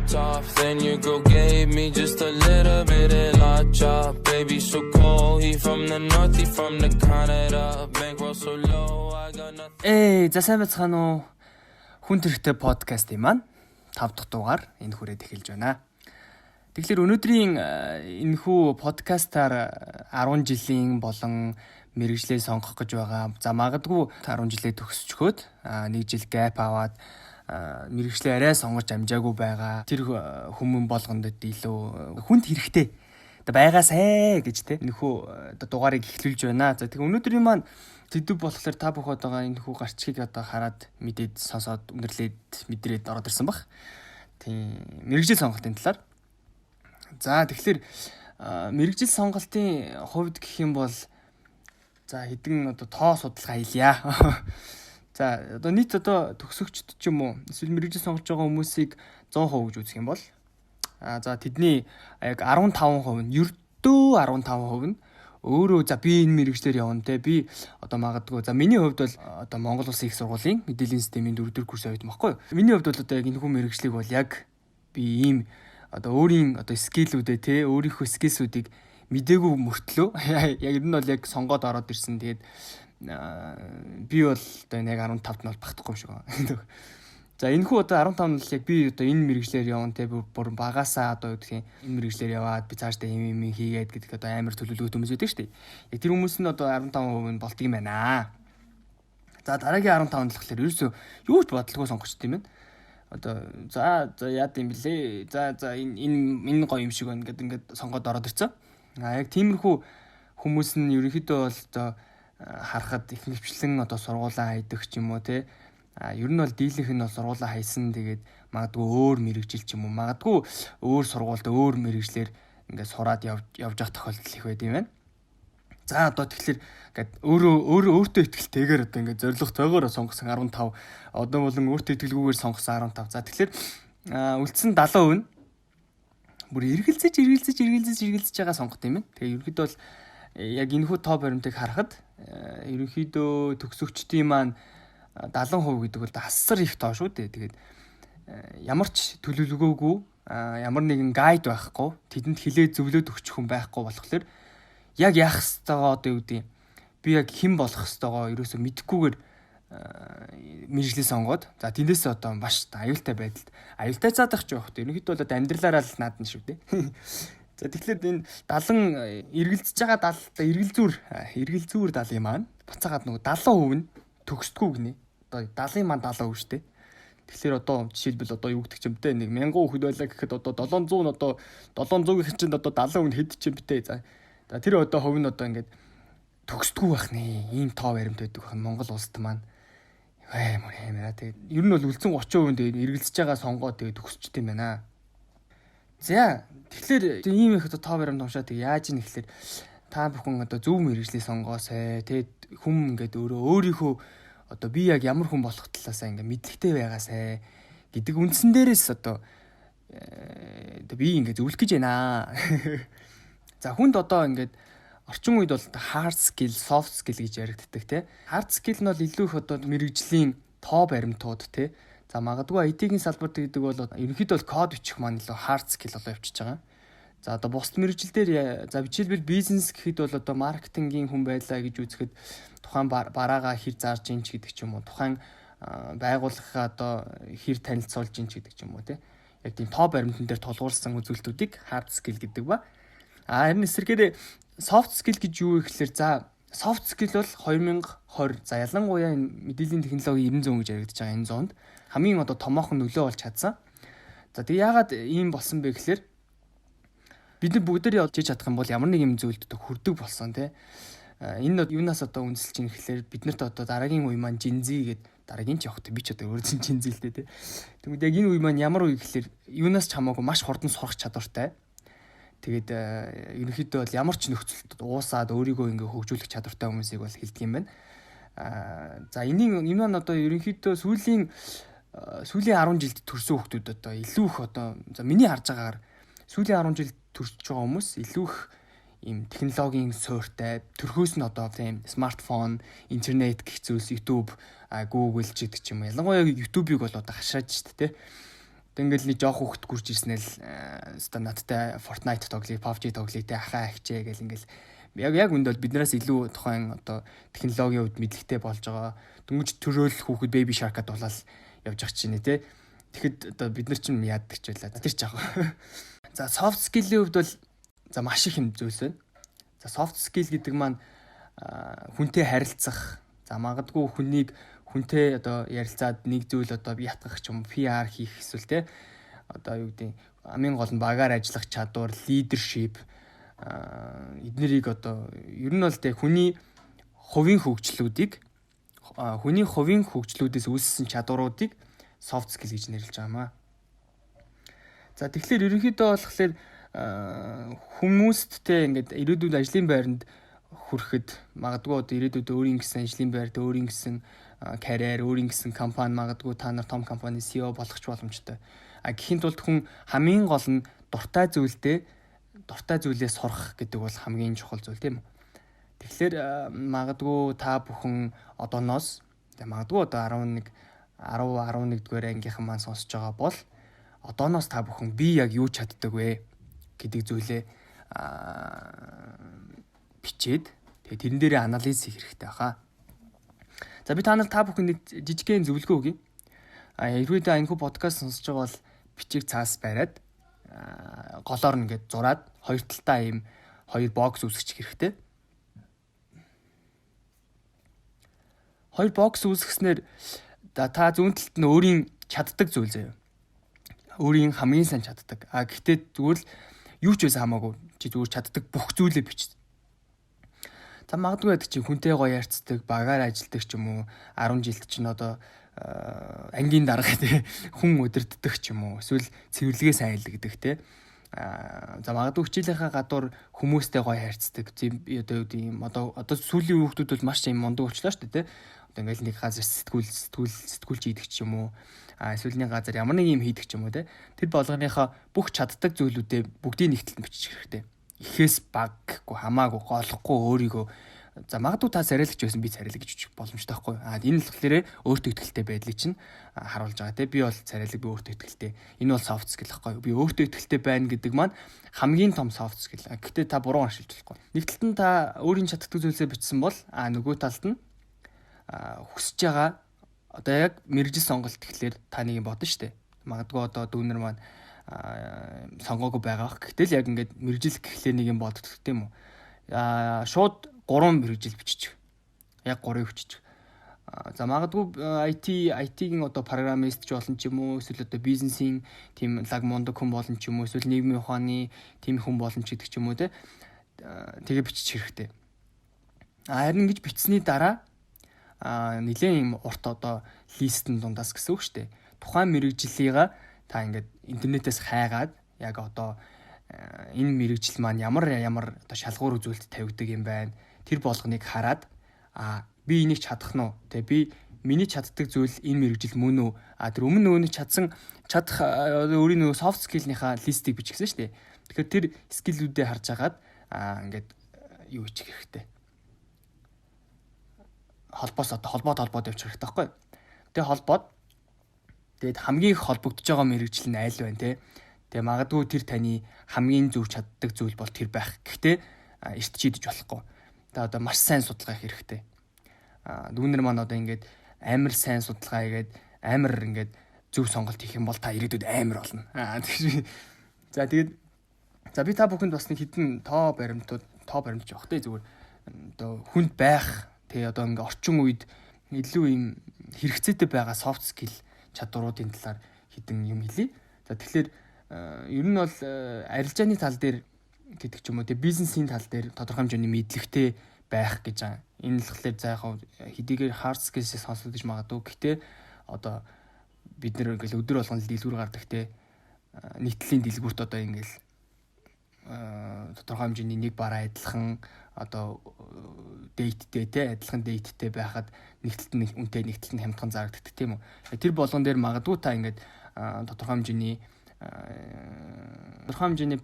dropped off. Then your girl gave me just a little bit of la chop. Baby, so cold. He from the north, he from the Canada. Bankroll so low, I got nothing. Ээ, за, сайн байцгаана уу? Хүн төрхтэй подкастын маань 5 дахь дугаар энэ хүрээд эхэлж байна. Тэгэхээр өнөөдрийн энэхүү подкастаар 10 жилийн болон мэргэжлээ сонгох гэж байгаа. За, магадгүй 10 жилээ төгсчхөөд нэг жил gap аваад мэргэжлээ арай сонгож амжаагүй байгаа. Тэр хүмүүн болгонд илүү хүнд хэрэгтэй одоо байгаасай гэж те энэхүү одоо дугаарыг эхлүүлж байна. За, тэгээ өнөөдрийн маань сэдэв болохоор та бүхэн одоо энэхүү гарчгийг одоо хараад, мэдээд, сонсоод, үнэрлээд, мэдрээд ороод ирсэн баг. Тийм, мэргэжил сонголтын талаар. За, тэгэхээр мэргэжил сонголтын хувьд гэх юм бол за хэдэн одоо тоо судалгаа хийлье. За, одоо нийт одоо төгсөгчд ч юм уу, эсвэл мэргэжил сонгож байгаа хүмүүсийг 100% гэж үзэх юм бол за тэдний яг 15% нь, ердөө 15% нь өөрөө за би энэ мэргэжлээр явна те, би одоо магадгүй, за миний хувьд бол одоо Монгол Улсын их сургуулийн мэдээллийн системийн 4 дэх курс оюутан баггүй юу. Миний хувьд бол одоо яг энэхүү мэргэжлийг бол яг би ийм одоо өөрийн одоо skill үүдээ те, өөрийнхөө skills үүдийг мдээгүй мөртлөө яг ер нь бол яг сонгоод ороод ирсэн. Тэгээд би бол одоо яг 15-т нь бол багтахгүй юм шиг байна. За, энэхүү одоо 15 нь бол яг би одоо энэ мэргэжлээр явна те, бүр багасаа одоо юу гэдгийг энэ мэргэжлээр яваад би цаашдаа юм юм хийгээд гэдэг одоо амар төлөвлөгөөтэй хүмүүс байдаг шүү дээ. Яг тэр хүмүүс нь одоо 15% нь болдго юм байна. За, дараагийн 15 нь болохоор ерөөсөө юу ч бодлогоо сонгочт юм байна. Одоо за за яад юм блэ? За за энэ энэ энэ гоё юм шиг байна гэд ингээд сонгоод ороод ирсэн. А яг тиймэрхүү хүмүүс нь ерөнхийдөө бол одоо харахад их нэвчлэн одоо сургуулаа хайдаг ч юм уу те. А ер нь бол дийлэнх нь бол сургуулаа хайсан, тэгээд магадгүй өөр мэргэжил ч юм уу, магадгүй өөр сургуульд өөр мэргэжлээр ингээд сураад явж явах тохиолдол их байд юм байна. За, одоо тэгэхээр ингээд өөрөө өөрөө өөртөө итгэлтэйгээр одоо ингээд зорилготойгоор сонгосон 15, одоо болон өөртөө итгэлгүйгээр сонгосон 15. За, тэгэхээр үлдсэн 70% нь бүр эргэлзэж, эргэлзэж, эргэлзэж, эргэлзэж байгаа сонгох юм байна. Тэгээ ерөнхийдөө бол яг энэхүү тоо баримтыг харахад ерөнхийдөө төгсөгчдийн маань 70% гэдэг бол асар их тоо шүү дээ. Тэгээд ямар ч төлөвлөгөөгүй, ямар нэгэн guide байхгүй, тэдэнд хилээ зөвлөөд өгчих хүн байхгүй болохоор яг яах ёстойгоо, одоо юу гэдэг, би яг хэн болох ёстойгоо ерөөсөө мэдэхгүйгээр мэргэжлээ сонгоод, за тэндээс одоо маш аюултай байдалд, аюултай заадах ч явах. Ерөнхийдөө бол одоо амьдралаараа л наадна шүү дээ. За, тэгэхээр энэ 70 эргэлзэж байгаа 70, эргэлзүүр эргэлзүүр 70-ын маань буцаагаад нөгөө 70% нь төгсдгүү гинэ. Одоо 70-ын маань 70% шүү дээ. Тэгэхээр одоо жишээлбэл одоо юу гэдэг ч юм те, нэг 1000 хүүхэд байлаа гэхэд одоо 700 нь, одоо 700-ийн чинь одоо 70% нь хэд ч юм бтэ. За за тэр одоо хувь нь одоо ингээд төгсдгүү байх нэ. Ийм тоо баримт байдаг байх нь Монгол улсад маань амар амар. Тэгээд ер нь бол үлдсэн 30% нь эргэлзэж байгаа сонгоо тэгээд төгсчт юм байна. За, тэгэхээр ийм их одоо тоо баримт уншаа, тэг яаж ийн гэхэлэр та бүхэн одоо зөв мэргэжлийг сонгоосай. Тэгээд хүм ингээд өөрөө өөрийнхөө одоо би яг ямар хүн болох талаасаа ингээд мэдлэгтэй байгаасай гэдэг үндсэн дээрээс одоо би ингээд зөвлөх гэж байна. За, хүнд одоо ингээд орчин үед бол hard skill, soft skill гэж яригддаг те. Hard skill нь бол илүү их одоо мэргэжлийн тоо баримтууд те. За, магадгүй IT-ийн салбарт гэдэг бол ерөнхийдөө бол код бичих маань илүү hard skill болоо явчихж байгаа. За, одоо бусд мэргэжил дээр, за жишээлбэл бизнес гэхэд бол одоо маркетингийн хүн байлаа гэж үзэхэд тухайн бараагаа хэр зарж ийн ч гэдэг ч юм уу, тухайн байгууллагаа одоо хэр танилцуулж ийн ч гэдэг ч юм уу те. Яг тийм тоо баримтан дээр тулгуурсан үзүүлэлтүүдийг hard skill гэдэг ба. А харин эсрэгээр soft skill гэж юу вэ гэхэлэр, за soft skill бол 2020, за ялангуяа энэ мэдээллийн технологийн 90 зуун гэж яригдж байгаа энэ зуунд хамгийн одоо томоохон нөлөө болж чадсан. За, тэг яагаад ийм болсон бэ гэхэлэр бид нар бүгдээрээ явж чадах юм бол ямар нэг юм зүйлд одоо хүрдэг болсон тий. Энэ юунаас одоо үндэслэж ийн гэхэлэр бид нарт одоо дараагийн үе маань Gen Z гээд, дараагийн ч явах би ч одоо өөр чинь Gen Z л дээ тий. Тэгмээд яг энэ үе маань ямар үе гэхэлэр юунаас ч хамаагүй маш хурдан сурах чадвартай. Тэгээд ерөнхийдөө бол ямар ч нөхцөлд уусаад өөрийгөө ингээ хөгжүүлэх чадвартай хүмүүсийг бол хэлдэг юм байна. За, энэний энэ маань одоо ерөнхийдөө сүүлийн 10 жилд төрсэн хүмүүс одоо илүү их одоо, за миний харж байгаагаар сүүлийн 10 жилд төрж байгаа хүмүүс илүү их ийм технологийн суурьтай, төрхөөс нь одоо тийм смартфон, интернет гэх зүйлс, YouTube, Google ч гэдэг ч юм уу. Ялангуяа YouTube-ыг бол одоо хашааж штэ тэ. Одоо ингээл нэг жоох хүүхэд гүрж ирснээр л өстой надтай Fortnite тоглоё, PUBG тоглоё те, ахаа ахчээ гэл ингээл яг үнд бол биднээс илүү тухайн одоо технологийн хувьд мэдлэгтэй болж байгаа. Дөнгөж төрөөл хүүхэд Baby Shark-а дулаал явж байгаа чинь те. Тэгэхэд одоо бид нар чинь яадаг ч байлаа. Тэр ч яг. За, soft skill-ийн хувьд бол за маш их юм зүйлс байна. За, soft skill гэдэг маань хүнтэй харилцах. За, магадгүй хүнийг хүнтэй одоо ярилцаад нэг зүйл одоо ятгах ч юм, PR хийх эсвэл те, одоо юу гэдэг, хамгийн гол нь багаар ажиллах чадвар, leadership, эднэрийг одоо ер нь бол те хүний хувийн хөгжлүүдийг, хүний хувийн хөгжлүүдээс үүссэн чадваруудыг soft skill гэж нэрлэж байгаа юм аа. За, тэгэхээр ерөнхийдөө болохоор хүмүүст те ингээд ирээдүйд ажлын байранд хүрэхэд магадгүй одоо ирээдүйд өөрийн гэсэн ажлын байр, өөрийн гэсэн карьер, өөрийн гэсэн компани, магадгүй та нар том компани CEO болох ч боломжтой. А гэхийн тулд хүн хамгийн гол нь дуртай зүйлдээ, дуртай зүйлээ сурах гэдэг бол хамгийн чухал зүйл, тийм үү. Тэгэхээр магадгүй та бүхэн одооноос, магадгүй одоо 11 10 11 дугаар ангийнхан маань сонсож байгаа бол одооноос та бүхэн би яг юу чаддаг вэ гэдэг зүйлээ бичээд, тэгээ тэрэн дээрээ анализ хийх хэрэгтэй баха. За, би та нар та бүхэн нэг жижигхэн зөвлөгөө өгье. А хэрвээ та энэхүү подкаст сонсож байгаа бол бичиг цаас бариад, голоор нь ингээд зураад хоёр талдаа ийм хоёр box үүсгэх хэрэгтэй. Хоёр box үүсгэснээр та зүүн талд нь өөрийн чаддаг зүйл заяа. Өөрийн хамгийн сайн чаддаг. А гэхдээ зүгээр л юу ч байсан хамаагүй чи зүгээр чаддаг бүх зүйлээ бич. За, магадгүй байдаг чи хүнтэй гоё ярьцдаг, багаар ажилладаг ч юм уу, 10 жилд чинь одоо ангийн дарга те хүн удирддаг ч юм уу, эсвэл цэвэрлэгээ сайн хийлгэдэг те. За, магадгүй хичээлийнхаа гадуур хүмүүстэй гоё харьцдаг. Одоо юу гэдэг юм, одоо сүүлийн хүүхдүүд бол маш юм мундаг болчлоо шүү дээ те. Одоо ингээл нэг газар сэтгүүлж хийдэг ч юм уу. А эсвэл нэг газар ямар нэг юм хийдэг ч юм уу те. Тэр болгоныхоо бүх чаддаг зүйлүүдээ бүгдийг нэг талд бичих хэрэгтэй. Ихээс баг гэхгүй хамаагүй, голохгүй өөрийгөө. За, магадгүй та царайлагч байсан, би царайлаг гэж бичих боломжтой байхгүй. А энэ л болохоор өөртөө итгэлтэй байдлыг чинь харуулж байгаа те. Би бол царайлаг, би өөртөө итгэлтэй. Энэ бол soft skill байхгүй. Би өөртөө итгэлтэй байна гэдэг маань хамгийн том soft skill. Гэхдээ та буруу ашиглаж болохгүй. Нэг талд нь та өөрийн чаддаг зүйлсээ бичсэн бол нөгөө талд нь хүсэж байгаа одоо яг мэргэжил сонголт гэхлээр та нэг юм бодно штэ. Магадгүй одоо дүүнер маань сонгоогүй байгаа. Гэхдээ л яг ингээд мэргэжил гэхлээр нэг юм боддог тийм үү. Шууд 3 мэргэжил биччих. Яг 3-ыг биччих. За, магадгүй IT-ийн одоо программист ч болно ч юм уу, эсвэл одоо бизнесийн тийм лаг мундаг хүн болно ч юм уу, эсвэл нийгмийн ухааны тийм хүн болно ч гэдэг ч юм уу те. Тэгээ бичих хэрэгтэй. Харин ингэж бичсэний дараа нэлээд юм урт одоо list-эн дундаас гэсэн үг шүү дээ. Тухайн мэргэжлийнхаа та ингээд интернетээс хайгаад яг одоо энэ мэргэжил маань ямар ямар одоо шалгуур үзүүлэлт тавигдаг юм байна. Тэр болгоныг хараад би энийг чадах нь уу? Тэ, би миний чаддаг зүйл энэ мэргэжил мөн үү? А тэр өмнө нөгөөний чадсан чадах өөрийн нөгөө soft skill-ийнхаа list-ийг бичсэн шүү дээ. Тэгэхээр тэр skill-үүдээ харж агаад ингээд юу хийчих хэрэгтэй. Холбоос одоо холбоод явчих хэрэгтэй байхгүй. Тэгээ холбоод тэгээд хамгийн их холбогдож байгаа мэргэжил нь аль байна те. Тэгээ магадгүй тэр таны хамгийн зөв чаддаг зүйл бол тэр байх. Гэхдээ эрт шийдэж болохгүй. Та одоо маш сайн судалгаа хийх хэрэгтэй. Дүүнер маань одоо ингээд амар сайн судалгаа хийгээд амар ингээд зөв сонголт хийх юм бол та ирээдүйд амар болно. За, тэгээд за би та бүхэнд бас нэг хэдэн тоо баримтууд, тоо баримт явах те, зүгээр одоо хүнд байх, тэгээ одоо ингээ орчин үед илүү юм хэрэгцээтэй байгаа soft skill чадваруудын талаар хэдэн юм хэлье. За, тэгэхээр ер нь бол арилжааны тал дээр гэдэг ч юм уу, тэгээ бизнесийн тал дээр тодорхой хэмжээний мэдлэгтэй байх гэж байгаа. Энэ л болохоор за яг хэдийгээр hard skills-ийг сонсогдож магадгүй. Гэхдээ одоо бид нэр ингээл өдөр болгон дэлгүүр гардаг те, нийтлэлийн дэлгүүрт одоо ингээл тодорхой хэмжээний нэг бараа адилхан одоо date-тэй те, адилхан date-тэй байхад нэг талд нь үнэтэй, нэг талд нь хямдхан зарагддаг тийм үү. Тэр болгон дээр магадгүй та ингээд тодорхой хэмжээний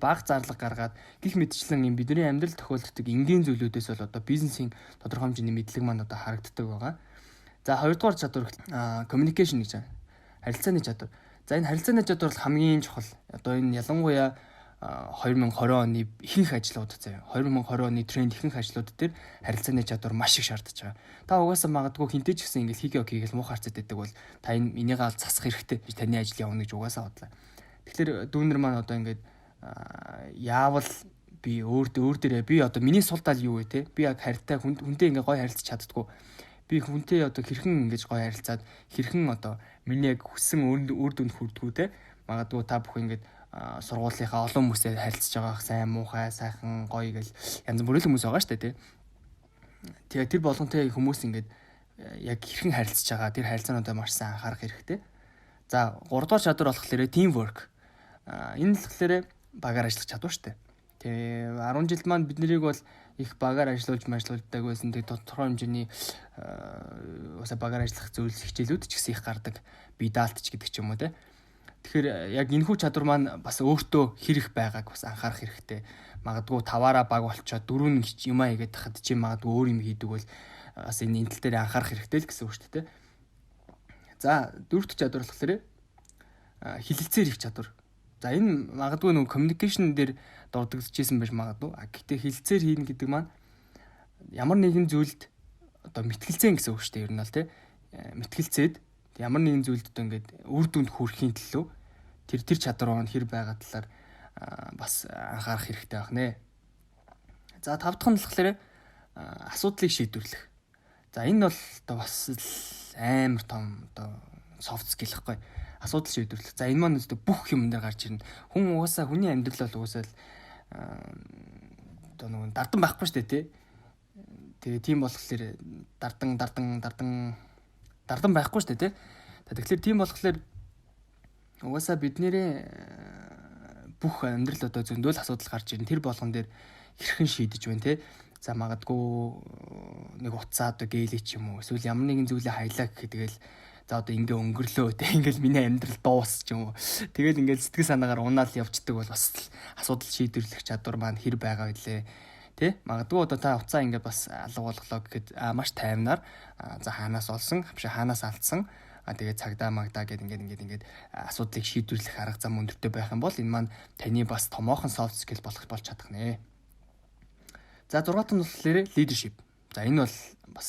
бага зарлага гаргаад гих мэтчлэн юм бидний амьдрал тохиолддог энгийн зүйлүүдээс бол одоо бизнесийн тодорхой хэмжээний мэдлэг маань одоо харагддаг байгаа. За, хоёрдугаар чадвар communication гэж байна. Харилцааны чадвар. За, энэ харилцааны чадвар бол хамгийн чухал. Одоо энэ ялангуяа 2020 оны ихэнх ажлууд заяа. 2020 оны тренд ихэнх ажлууд дээр харилцааны чадвар маш их шаардаж байгаа. Та угаасаа магадгүй хинтээ ч гэсэн ингээл хийгээ окей гэл муухай харцаад байдаг бол та энэ энийгээ ал засах хэрэгтэй. Таны ажил явна гэж угаасаа бодлаа. Тэгэхээр дүүнер маань одоо ингээд яавал би өөр өөр дээрээ би одоо миний сул тал юу вэ те? Би яг харьтай хүнтэй ингээ гоё харилцаж чаддггүй. Би хүнтэй одоо хэрхэн ингэж гоё харилцаад, хэрхэн одоо миний яг хүссэн үр дүнд хүрдгүү те? Магадгүй та бүхэн ингээд сургуулийнхаа олон хүмүүсээр харилцаж байгаа, сайн, муухай, сайхан, гоё гэл янз бүрийн хүмүүс байгаа шүү дээ тий. Тэгээ тэр болгонтой хүмүүс ингээд яг хэрхэн харилцаж байгаа, тэр харилцаануудаа маш сайн анхаарах хэрэгтэй. За, 3 дугаар чадвар болохоор team work. Энэ болохоор багаар ажиллах чадвар шүү дээ. Тэгээ 10 жилд маань бид нарыг бол их багаар ажиллуулж ажиллуулдаг байсан. Тэгээ тодорхой хэмжээний уусаа багаар ажиллах зүйлс хичээлүүд ч гэсэн их гардаг. Бие даалтч гэдэг ч юм уу те. Тэгэхээр яг энэхүү чадвар маань бас өөртөө хэрэг байгааг бас анхаарах хэрэгтэй. Магадгүй таваараа баг болчоод дөрөв нь юм аа хийгээд тахад чи магадгүй өөр юм хийдэг бол бас энэ тал дээр анхаарах хэрэгтэй л гэсэн үг шүү дээ. За, дөрөв дэх чадвар болохоор хэлэлцээр их чадвар. За, энэ магадгүй нөгөө communication дээр дурддагчээсэн байж магадгүй. А гэхдээ хэлэлцээр хийнэ гэдэг маань ямар нэгэн зүйлд одоо мэтгэлцэн гэсэн үг шүү дээ. Ер нь бол тий. Мэтгэлцээд ямар нэгэн зүйлд одоо ингээд үр дүнд хүрэхийн төлөө тэр чадвар маань хэр байгаа талаар бас анхаарах хэрэгтэй байх нэ. За, тав дахь нь болохоор асуудлыг шийдвэрлэх. За, энэ бол одоо бас амар том одоо soft skill гэхгүй. Асуудал шийдвэрлэх. За, энэ маань өстө бүх юм дээр гарч ирнэ. Хүн угаасаа, хүний амьдрал бол угаасаа л одоо нөгөө дардан байхгүй шүү дээ тий. Тэгээ тийм болохоор дардан дардан дардан дардан байхгүй шүү дээ тий. Тэгэхээр тийм болохоор угаасаа бид нэрээ бүх амьдрал одоо зөндөл асуудал гарч ирнэ. Тэр болгон дээр хэрхэн шийдэж байна те. За, магадгүй нэг утсаа одоо гээли ч юм уу, эсвэл ямар нэгэн зүйлээ хайлаа гэхэд тэгэл за одоо ингээ өнгөрлөө те, ингээл миний амьдрал дуус ч юм уу. Тэгэл ингээл сэтгэл санаагаар унаал явцдаг бол бас асуудал шийдвэрлэх чадвар маань хэр байгаа вэ? Тэ, магадгүй одоо та утсаа ингээ бас алга болголоо гэхэд маш таймнаар за хаанаас олсон, хаанаас алдсан, тэгээ цагдаа магдаа гэд ингээд ингээд ингээд асуудлыг шийдвэрлэх арга зам өндөртэй байх юм бол энэ маань таны бас томоохон soft skill болох болж чадах нэ. За, 6 дахь нь болохоор leadership. За, энэ бол бас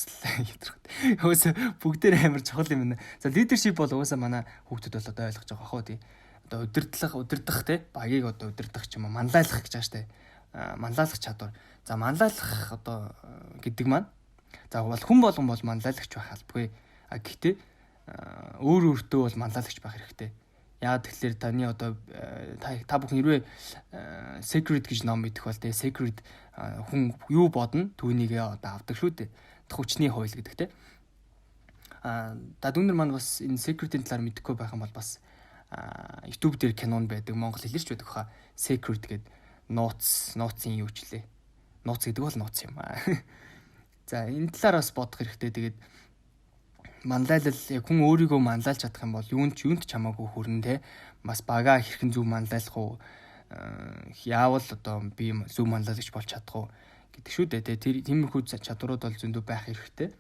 ядарх. Угаасаа бүгдээр амар чухал юм байна. За, leadership бол угаасаа манай хүүхдүүд бол одоо ойлгож байгаа хоо тий. Одоо удирдлага, удирдах тий, багийг одоо удирдах ч юм уу, манлайлах гэж байгаа штэ. Манлайлах чадвар. За, манлайлах одоо гэдэг маань за бол хүн болгон бол манлайлагч байх албагүй. А гэхдээ өөр өөртөө бол манлайлагч байх хэрэгтэй. Яагаад тэгэхээр таны одоо та бүхэн хэрвээ Secret гэж ном мэдэх бол те, Secret хүн юу бодно, түүнийгээ одоо авдаг шүү дээ. Хүчний хууль гэдэг те. А да дүүнер маань бас энэ Secret-ийн талаар мэдэхгүй байх юм бол бас YouTube дээр кинон байдаг, монгол хэлэрч байдаг хаа. Secret гэдэг нууцын юу ч лээ. Нууц гэдэг бол нууц юм аа. За, энэ талаар бас бодох хэрэгтэй. Тэгээд манлайлал, яг хүн өөрийгөө манлайлж чадах юм бол юунд ч юунд ч хамаагүй хүрнэ те. Бас бага хэрхэн зөв манлайлах уу? Яавал одоо би зөв манлайлагч болж чадах уу гэдэг шүү дээ те. Тэр тиймэрхүү чадварууд бол зөндөө байх хэрэгтэй.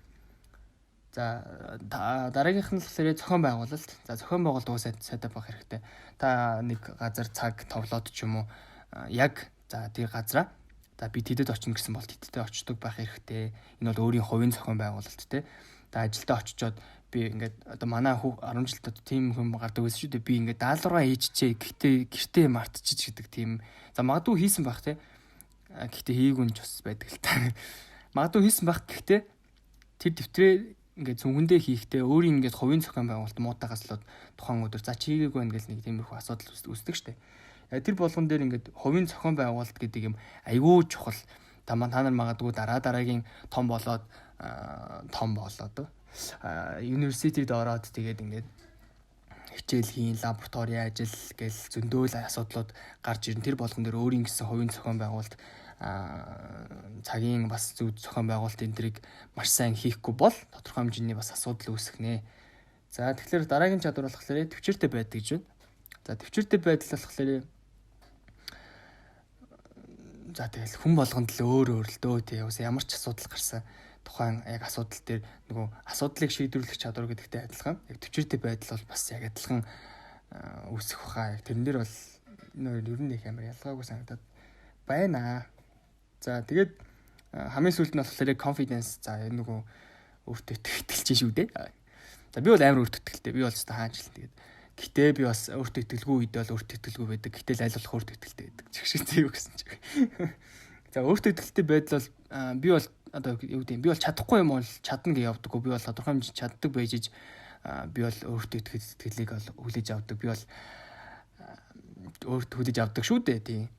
За, дараагийнх нь болохоор зохион байгуулалт. За, зохион байгуулалт угаасаа сайтай байх хэрэгтэй. Та нэг газар цаг товлоод ч юм уу, яг за тэр газараа за би тэдэд очино гэсэн бол тэдтэй очдог байх хэрэгтэй. Энэ бол өөрийн хувийн зохион байгуулалт те. Та ажилдаа очичоод би ингээд одоо манай хүү 10 жилд тийм хүн гардаг байсан шүү дээ. Би ингээд даалгавраа хийчихээ. Гэхдээ гэртээ мартчих гэдэг тийм. За, магадгүй хийсэн байх те. Гэхдээ хийгээгүй нь ч бас байдаг л та. Магадгүй хийсэн байх. Гэхдээ тэр дэвтрээ ингээд цүнхэндээ хийхдээ өөрийн ингээд хувийн зохион байгуулалт муутаагаас л тухайн өдөр за чи хийгээгүй байна гэл нэг тиймэрхүү асуудал үүсдэг штэ. Тэр болгон дээр ингээд хувийн зохион байгуулалт гэдэг юм айгүй чухал. Та нар магадгүй дараа дараагийн том болоод университет ороод тэгээд ингээд хичээл хийн, лаборатори ажил гэл зөндөөл асуудлууд гарч ирнэ. Тэр болгон дээр өөрийн гэсэн хувийн зохион байгуулалт, цагийн бас зөв зохион байгуулалт энэ тэрийг маш сайн хийхгүй бол тодорхой хэмжээний бас асуудал үүсэх нэ. За, тэгэхээр дараагийн чадвар болохоор төвчээртэй байдаг гэж байна. За, төвчээртэй байдал болохоор за тэгэл хүн болгонд л өөр өөр л дөө тий. Уус ямар ч асуудал гарсан тухайн яг асуудал дээр нөгөө асуудлыг шийдвэрлэх чадвар гэдэгтэй адилхан яг төвчээртэй байдал бол бас яг адилхан. үүсэх баха. Яг тэрэн дээр бол энэ хоёр ер нь их амар ялгаагүй санагдаад байна. За, тэгээд хамгийн сүүлд нь болохоор confidence. За, энэ нөгөө өөртөө итгэл чинь шүү дээ. За, би бол амар өөртөө итгэлтэй. Би бол өстой хаанчлан тэгээд. Гэтэ би бас өөртөө итгэлгүй үед бол өөртөө итгэлгүй байдаг. Гэтэл аль болох өөртөө итгэлтэй байдаг. Чиг шиг зэв гэсэн чиг. За, өөртөө итгэлтэй байдал бол би бол одоо юу гэдэг юм, би бол чадахгүй юм бол чадна гэж явдаггүй. Би бол тодорхой хэмжээнд чаддаг байж иж би бол өөртөө итгэлийг бол хүлээж авдаг. Би бол өөртөө хүлээж авдаг шүү дээ, тийм.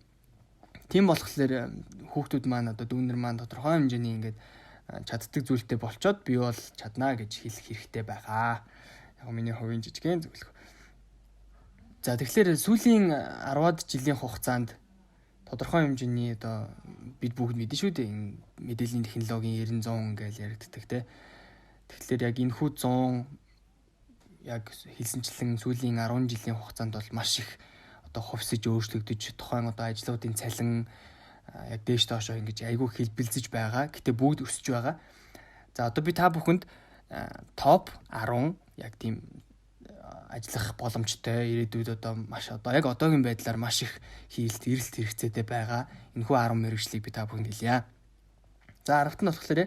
Тийм болохоор хүүхдүүд маань, одоо дүүнер маань тодорхой хэмжээний ингээд чаддаг зүйлтэй болчоод би бол чаднаа гэж хэлэх хэрэгтэй байгаа. Яг миний хувийн жижигхэн зөвлөгөө. За, тэгэхээр сүүлийн 10-аад жилийн хугацаанд тодорхой хэмжээний одоо бид бүгд мэдэн шүү дээ. Энэ мэдээллийн технологийн 90 100 гэж яригддаг, те. Тэгэхээр яг энэ хүү 100 яг хэлсэнчлэн сүүлийн 10 жилийн хугацаанд бол маш их одоо хувьсаж өөрчлөгдөж, тухайн одоо ажлуудын цалин яг дээш доошоо ингэж айгүй хэлбэлзэж байгаа. Гэтэ бүгд өсөж байгаа. За, одоо би та бүхэнд топ 10 яг тийм ажиллах боломжтой, ирээдүйд одоо маш одоо яг одоогийн байдлаар маш их хийлт эрэлт хэрэгцээтэй байгаа энэхүү 10 мэргэжлийг би та бүхэнд хэлье. За, 10-т нь болохоор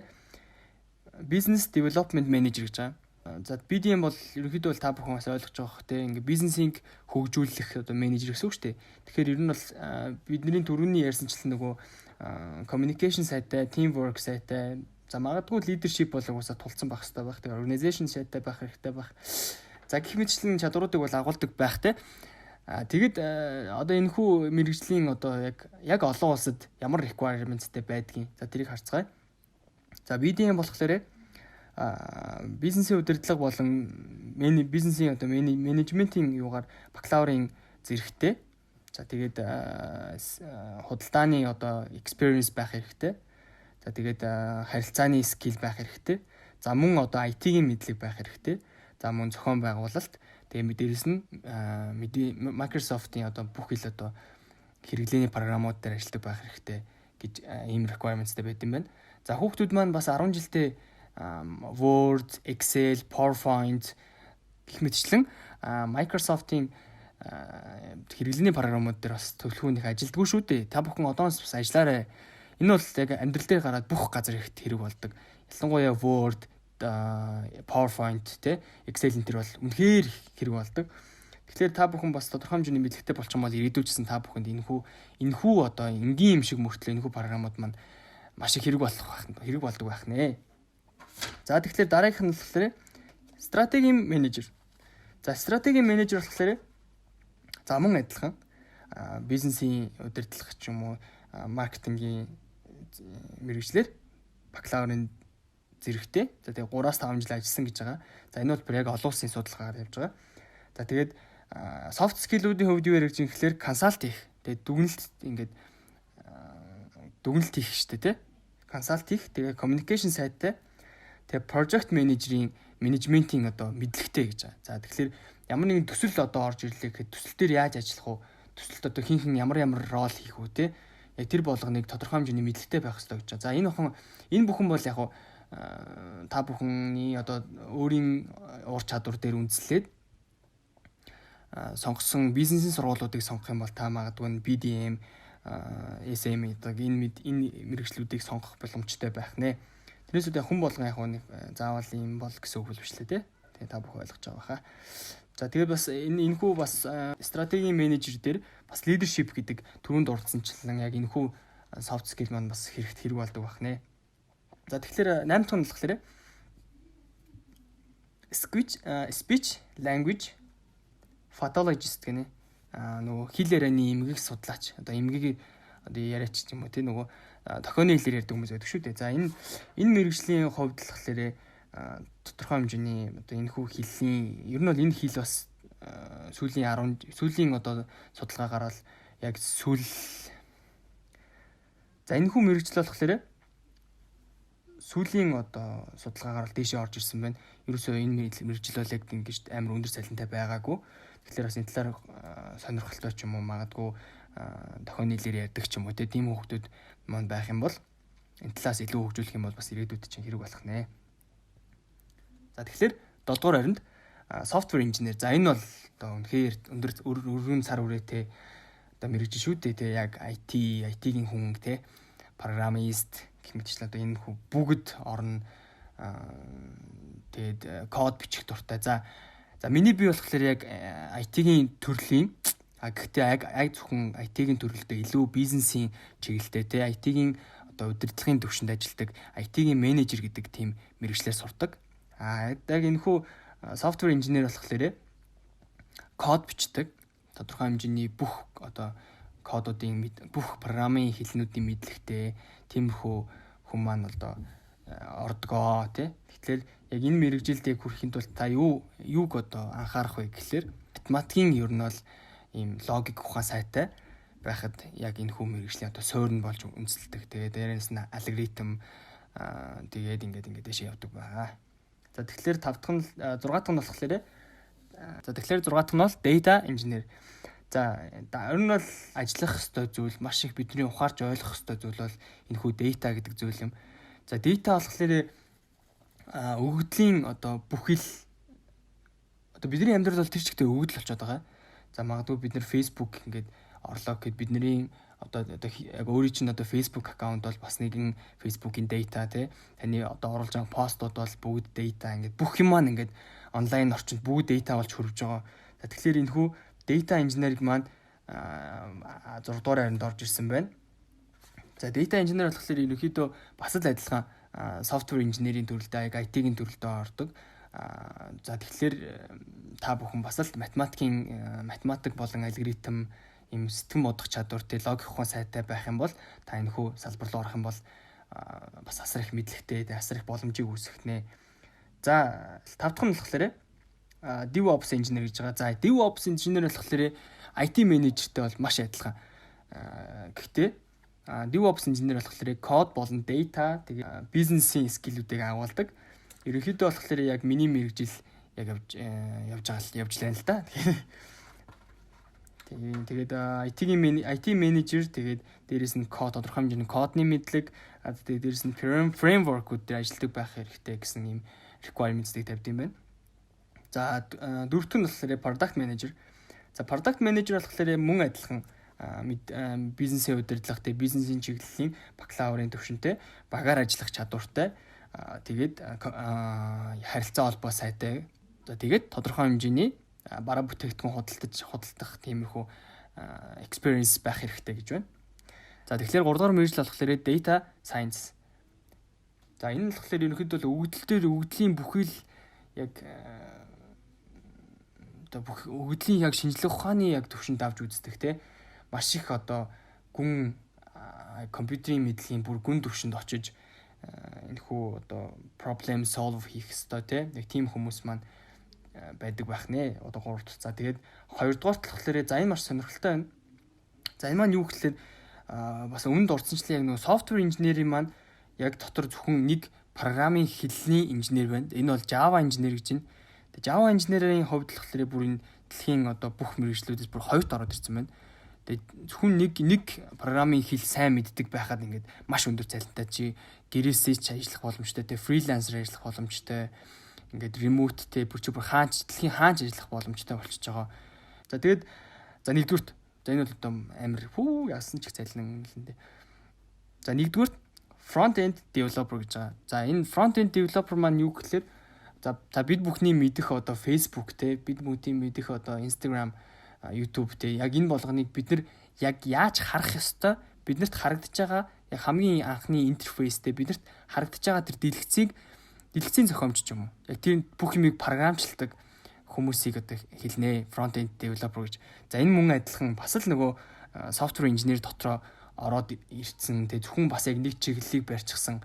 business development manager гэж байгаа. За, BDM бол ерөнхийдөө бол та бүхэн бас ойлгож байгаа бох, те, ингээ бизнесийг хөгжүүлэх одоо менежер гэсэн үг шүү дээ. Тэгэхээр ер нь бол бидний түрүүний ярьсанчлан нөгөө communication сайтай, teamwork сайтай, за, магадгүй leadership бол угаасаа тулцсан байх хэрэгтэй байх. Тэгээ organization сайтай байх хэрэгтэй байх. За, гэх мэтчлэн чадваруудыг бол агуулдаг байх, те. А тэгэд одоо энэ хүү мэргэжлийн одоо яг олон улсад ямар requirements-тэй байдгийг, за, тэрийг харцгаая. За, BDM болохоор бизнесийн удирдлага болон бизнесийн одоо менежментийн юугаар бакалаврын зэрэгтэй. За, тэгээд худалдааны одоо experience байх хэрэгтэй. За, тэгээд харилцааны skill байх хэрэгтэй. За, мөн одоо IT-ийн мэдлэг байх хэрэгтэй. За, мөн зохион байгуулалт. Тэгээ дээрэс нь Microsoft-ийн одоо бүх хэл одоо хэрэглээний програмууд дээр ажилладаг байх хэрэгтэй гэж ийм requirements-тэй байт юм байна. За, хүүхдүүд маань бас 10 жилдээ Word, Excel, PowerPoint гэх мэтчлэн Microsoft-ийн хэрэглээний програмууд дээр бас төлхөө нэг ажилдгүй шүү дээ. Та бүхэн одоос бас ажиллаарай. Энэ бол яг амьдрал дээр гараад бүх газар их хэрэг болдог. Ялангуяа Word, PowerPoint, те, Excel энэ төр бол үнэхээр хэрэг болдог. Тэгэхээр та бүхэн бас тодорхой хэмжээний мэдлэгтэй болчих юм бол ирээдүйдсэн та бүхэнд энэхүү одоо энгийн юм шиг мөртлөө энэхүү програмууд маань маш их хэрэг болох байх, хэрэг болдог байх нэ. За, тэгэхээр дараагийнх нь болохоор стратегийн менежер. За, стратегийн менежер болохоор, за, мөн адилхан бизнесийн удирдлага ч юм уу маркетингийн мэргэжлээр бакалаврын зэрэгтэй. За, тэгээ 3-5 жил ажилласан гэж байгаа. За, энэ бол бүр яг олон улсын судалгаагаар явж байгаа. За, тэгээд soft skill-үүдийн хувьд юу яригдж байгаа гэхээр consult хийх. Тэгээд дүгнэлт, ингээд дүгнэлт хийх штэ, тий. Consult хийх. Тэгээ communication сайтай. Тэгээ project manager-ийн менежментийн одоо мэдлэгтэй гэж байгаа. За, тэгэхээр ямар нэгэн төсөл одоо орж ирлээ гэхэд төсөл дээр яаж ажиллах вэ? Төсөлд одоо хэн хэн ямар ямар role хийх үү, те? Яг тэр болгоныг тодорхой хэмжээний мэдлэгтэй байх хэрэгтэй гэж байгаа. За, энэ бүхэн бол яг та бүхний одоо өөрийн ур чадвар дээр үндэслээд сонгосон бизнесийн сургуулиудыг сонгох юм бол та магадгүй BDM, SM гэдэг энэ мэргэжлүүдийг сонгох боломжтой байх нэ. Тэрнээс үүдээ хүн болгон яг нэг заавал юм бол гэсэн үг бол биш лээ, те. Тэгээ та бүхэн ойлгож байгаа баха. За, тэгээд бас энэхүү бас стратегийн менежер дээр бас leadership гэдэг түрүүнд дурдсанчлан яг энэхүү soft skill маань бас хэрэгт хэрэг болдог байх нэ. За, тэгэхээр 8 дахь нь болохоор speech language pathologist гэнэ. А нөгөө хэл ярианы эмгэг судлаач. Одоо эмгэгийг одоо яриач ч юм уу, тий, нөгөө дохионы хэлээр ярьдаг хүмүүс байдаг шүү дээ. За, энэ мэргэжлийн хувьд болохоор тодорхой хэмжээний одоо энэ хүү хэллийн, ер нь бол энэ хэл бас сүүлийн 10 сүүлийн одоо судалгаагаар бол яг сүүл. За, энэ хүү мэргэжил болохоор сүүлийн одоо судалгаагаар бол дээшээ орж ирсэн байна. Ерөөсөө энэ мэргэжил бол яг ингэж амар өндөр цалинтай байгаагүй. Тэгэхээр бас энэ талаар сонирхолтой ч юм уу, магадгүй дохионы хэлээр ярьдаг ч юм уу, тийм хүүхдүүд маань байх юм бол энэ талаас илүү хөгжүүлэх юм бол бас ирээдүйд чинь хэрэг болох нэ. За, тэгэхээр 7 дугаар байранд Software engineer. За, энэ бол одоо үнэхээр өндөр өргөн сар хүрээтэй одоо мэргэжил шүү дээ, те, яг IT-ийн хүн, те, программист гэх мэтчлэн одоо энэ хүн бүгд орно. Тэгээд код бичих дуртай. За, миний бие болохоор яг IT-ийн төрлийн, а гэхдээ яг зөвхөн IT-ийн төрөлдөө илүү бизнесийн чиглэлтэй, те, IT-ийн одоо удирдлагын төвшөнд ажилладаг IT-ийн менежер гэдэг тийм мэргэжлээр сурдаг. А яг энэхүү software engineer болохоор код бичдэг. Тодорхой хэмжээний бүх одоо кодуудын, бүх программын хэлнүүдийн мэдлэгтэй тиймэрхүү хүн маань одоо ордгоо, тий. Тэгэхээр яг энэ мэргэжилд яг хүрэхийн тулд та юуг одоо анхаарах вэ гэхлээр математикийн ер нь бол ийм логик ухаан сайтай байхад яг энэ хүү мэргэжлийн одоо суурь нь болж үндэслэдэг. Тэгээд дээрээс нь алгоритм, тэгээд ингээд дэше явдаг байгаа. За, тэгэхээр тав дахь нь, зургаа дахь нь болохоор, за, тэгэхээр зургаа дахь нь бол data engineer. За, ер нь бол ажиллах ёстой зүйл, маш их бидний ухаарч ойлгох ёстой зүйл бол энэ хүү data гэдэг зүйл юм. За, data болохоор өгөгдлийн одоо бүхэл одоо бидний амьдрал бол тэр чигтээ өгөгдөл болчиход байгаа. За, магадгүй бид нар Facebook ингээд орлоо гэхэд бидний одоо яг өөрийн чинь одоо Facebook аккаунт бол бас нэгэн Facebook-ийн data, тий, таны одоо оруулж байгаа постууд бол бүгд data. Ингээд бүх юм маань ингээд онлайн орчинд бүгд data болж хөрвж байгаа. За, тэгэхээр энэ хүү data engineering маань 6 дугаар байранд орж ирсэн байна. За, data engineer болохоор ерөнхийдөө бас л адилхан software engineering төрөлдөө, яг IT-ийн төрөлдөө ордог. За, тэгэхээр та бүхэн бас л математик болон алгоритм, ийм сэтгэн бодох чадвар, тэ, логик ухаан сайтай байх юм бол та энэ хүү салбар руу орох юм бол бас асар их мэдлэгтэй, асар их боломжийг үүсгэх нэ. За, тав дахь нь болохоор DevOps engineer гэж байгаа. За, DevOps engineer болохоор IT менежертэй бол маш адилхан. Гэхдээ DevOps engineer болохоор код болон data, тэгээ бизнесийн skill үүдийг агуулдаг. Ерөнхийдөө болохоор яг миний мэргэжил яг явж байгаа, явж лээ л да. Тэгээд IT-ийн IT менежер, тэгээд дээрэс нь код, тодорхой хэмжээний кодны мэдлэг, тэгээд дээрэс нь framework-ууд дээр ажилладаг байх хэрэгтэй гэсэн ийм requirements-ийг тавьд юм байна. За, дөрөвдөх нь болохоор product manager. За, product manager болохоор мөн адилхан бизнесийн удирдлага, тэгээд бизнесийн чиглэлийн бакалаврын төвшөнтэй, багаар ажиллах чадвартай, тэгээд харилцаа холбоо сайтай. За, тэгээд тодорхой хэмжээний бараа бүтээгдэхүүн худалдах тиймэрхүү experience байх хэрэгтэй гэж байна. За, тэгэхээр 3 дугаар мэргэжил болохоор data science. За, энэ нь болохоор ерөнхийдөө өгөгдөл дээр, өгөгдлийн бүхэл яг одоо бүх өгөгдлийн яг шинжлэх ухааны яг төвшөнд авч үздэг, те, маш их одоо гүн компьютерийн мэдлэгийн бүр гүн төвшөнд очиж энэхүү одоо problem solve хийх ёстой, те, яг тийм хүмүүс маань байдаг байх нэ. Одоо 3 дахь. За, тэгээд 2 дугаарт болохоор, за, энэ маш сонирхолтой байна. За, энэ маань юу гэхлээр бас өмнөд орцсончлон яг нөгөө software engineering маань яг дотор зөвхөн нэг программын хэлний инженер байна. Энэ бол Java инженер гэж байна. Тэгээ Java инженерийн хувьд болохоор бүр энэ дэлхийн одоо бүх мэргэжлүүдээс бүр хоёрт ороод ирсэн байна. Тэгээ зөвхөн нэг программын хэл сайн мэддэг байхад ингээд маш өндөр цалинтай, чи гэрээсээ ч ажиллах боломжтой, тэгээ freelancer ажиллах боломжтой, ингээд remote, те, бүр чи бүр хаач, дэлхийн хаач ажиллах боломжтой болчихж байгаа. За, тэгээд, за, нэгдүгüрт, за, энэ бол одоо амар хүү яасан ч их цалин лэн дээ. За, нэгдүгüрт front end developer гэж байгаа. За, энэ front end developer маань юу гэхлээр, за та бид бүхний мэдэх одоо Facebook, те, бид бүгдийн мэдэх одоо Instagram, YouTube, те, яг энэ болгоныг бид нар яг яаж харах ёстой, биднэрт харагдаж байгаа яг хамгийн анхны интерфейстэй биднэрт харагдаж байгаа тэр дэлгэцийг, дэлгэцийн зохиомж ч юм уу. Яг тэр бүх юмыг програмчилдаг хүмүүсийг одоо хэлнэ front end developer гэж. За, энэ мөн адилхан бас л нөгөө software engineer дотроо ороод ирсэн. Тэгээ зөвхөн бас яг нэг чиглэлийг барьчихсан,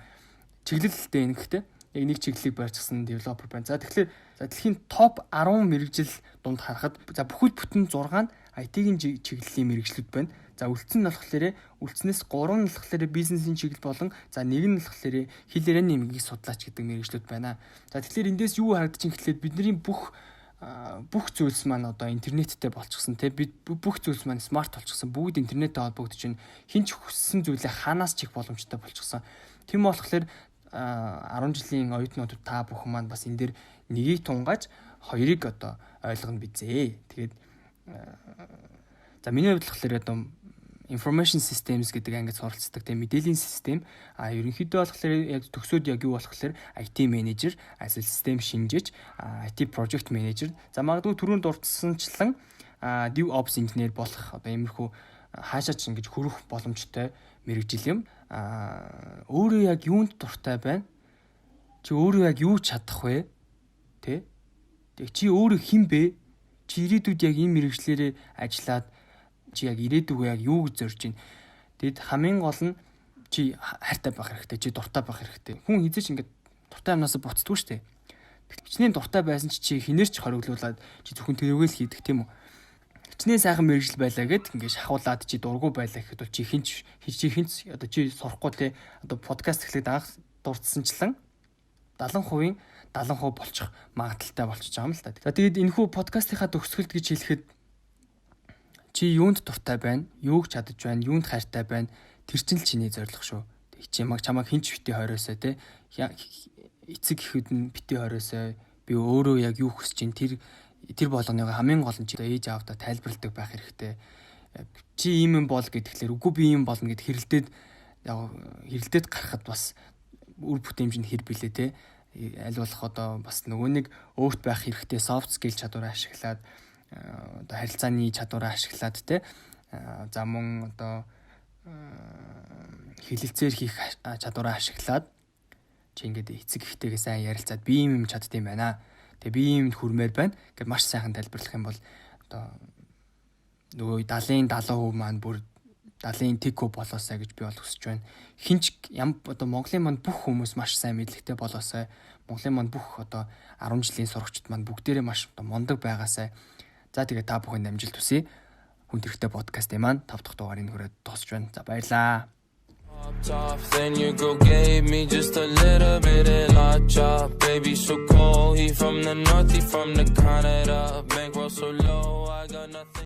чиглэлтэй энэ гэхдээ яг нэг чиглэлийг барьчихсан developer байна. За, тэгэхээр, за, дэлхийн топ 10 мэргэжил дунд харахад, за, бүхэл бүтэн 6 нь IT-ийн чиглэлийн мэргэжлүүд байна. За, үлдсэн нь болохоор, үлдснээс 3 нь болохоор бизнесийн чиглэл болон, за, нэг нь болохоор хэл ярианы эмгэгийг судлаач гэдэг мэргэжлүүд байна. За, тэгэхээр эндээс юу харагдаж байна гэхлээр бидний бүх зүйлс маань одоо интернеттэй болчихсон, те, бид бүх зүйлс маань смарт болчихсон, бүгд интернеттэй холбогдож байна, хэн ч хүссэн зүйлээ хаанаас ч хийх боломжтой болчихсон. Тийм болохоор 10 жилийн оюутнууд та бүхэн маань бас энэ дээр нэгийг тунгааж Хоёрыг одоо ойлгоно бизээ. Тэгээд за, миний хувьд болохоор одоо information systems гэдэг ангид суралцдаг, тийм, мэдээллийн систем. А ерөнхийдөө болохоор яг төгсөөд яг юу болохоор IT manager, эсвэл систем шинжээч, IT project manager. За, магадгүй түрүүнд дурдсанчлан DevOps engineer болох одоо иймэрхүү хаашаа ч ингэж хөрөх боломжтой мэргэжил юм. А өөрөө яг юунд дуртай байна? Чи өөрөө яг юу чадах вэ? Тэ? Тэг чи өөрөө хэн бэ? Чи ирээдүйд яг энэ мэргэжлээрээ ажиллаад чи яг ирээдүгөө яг юу гэж зорж байна? Тэгэд хамгийн гол нь чи хайртай байх хэрэгтэй, чи дуртай байх хэрэгтэй. Хүн хэзээ ч ингэж дуртай юмнаас буцдаггүй шүү дээ. Хичнээн дуртай байсан ч чи хэнээр ч хориглуулад чи зөвхөн тэрүүгээ л хийдэг, тийм үү? Хичнээн сайхан мэргэжил байлаа гэд ингээд шахуулаад чи дургүй байлаа гэхэд бол чи хинч одоо чи сурахгүй, те. Одоо подкаст эхлээд анх дурдсанчлан 70%-ийн 70% болчих магадлалтай болчихж байгаа юм л та. За, тэгээд энэхүү подкастынхаа төгсгөлд гэж хэлэхэд чи юунд дуртай байна, юуг чадаж байна, юунд хайртай байна, тэр чинь л чиний зорилго шүү. Тэг чи чамайг хэн ч битгий хориосой, те. Эцэг эхэд нь битгий хориосой. Би өөрөө яг юу хүсэж чинь тэр тэр болгоныг хамгийн гол нь чи ээж аавдаа тайлбарладаг байх хэрэгтэй. Чи ийм юм бол гэхлээр үгүй, би ийм болно гэд хэрэлдээд яг хэрэлдээд гарахад бас үр бүтээмж нь хэр билээ, те. Аль болох одоо бас нөгөө нэг өөрт байх хэрэгтэй soft skill чадвараа ашиглаад, одоо харилцааны чадвараа ашиглаад, те, за, мөн одоо хэлэлцээр хийх чадвараа ашиглаад чи ингээд эцэг эхтэйгээ сайн ярилцаад би ийм юм чаддсан байна. Тэгээ би ийм хүрмээр байна гэд маш сайхан тайлбарлах юм бол одоо нөгөө 70-ын 70% маань бүр 70-ын тэг хувь болоосай гэж би бол хүсэж байна. Хэн ч ям одоо Монголын манд бүх хүмүүс маш сайн мэдлэгтэй болоосай. Монголын манд бүх одоо 10 жилийн сурагчид маань бүгдээрээ маш одоо мундаг байгаасай. За, тэгээ та бүхэнд амжилт хүсье. Хүн тэрэгтэй подкастын маань 5 дахь дугаарыг хүрээд дуусч байна. За, баярлаа. Off, then your girl gave me just a little bit of la chop. Baby so cold, he from the north, he from the Canada. Bankroll so low, I got nothing.